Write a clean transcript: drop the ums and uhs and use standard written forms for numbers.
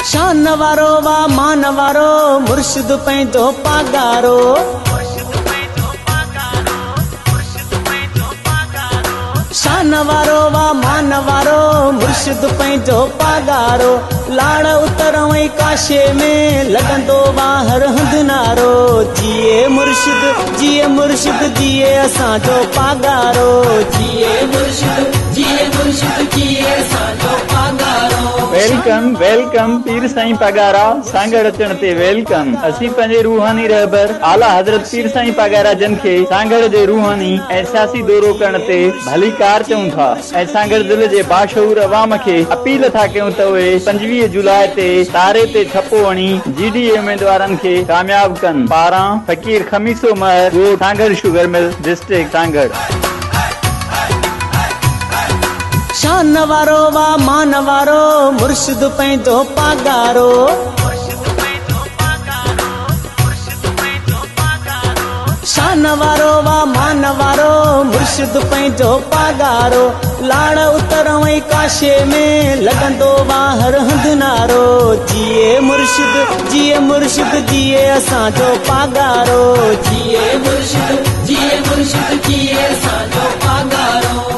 شان وارو وا مان وارو، مرشد پنهنجو پاڳارو. شان وارو وا مان وارو، مرشد پنهنجو پاڳارو. لاڙ اتر ۽ ڪاشي ۾، لڳندو وا هر هنڌ نعرو. جيئي مرشد، جيئي مرشد، جيئي اسان جو پاڳارو. جيئي مرشد، جيئي مرشد، جيئي اسان جو پاڳارو. Welcome welcome پير سائين پاڳارا، سانگهڙ اچڻ تي welcome. اسين پنهنجي روحاني رهبر اعليٰ حضرت پير سائين پاڳارا جن کي سانگهڙ جي روحاني ۽ سياسي دورو ڪرڻ تي ڀليڪار چئون ٿا ۽ سانگهڙ ضلعي جي باشعور عوام کي اپيل ٿا ڪيون ته اهي 25 جولاء تي تاري تي ٺپو هڻي جي ڊي اي اميدوارن کي ڪامياب ڪن. پاران فقير خميسو مهر، ڳوٺ Sanghar sugar mill, district Sanghar. شان وارو وا مان وارو، مرشد پنهنجو پاڳارو. شان وارو وا مان وارو، مرشد پنهنجو پاڳارو. لاڙ اتر ۽ ڪاشي ۾، لڳندو وا هر هنڌ نعرو. جيئي مرشد، جيئي مرشد، جيئي اسان جو پاڳارو. جيئي مرشد، جيئي مرشد، جيئي اسان جو پاڳارو.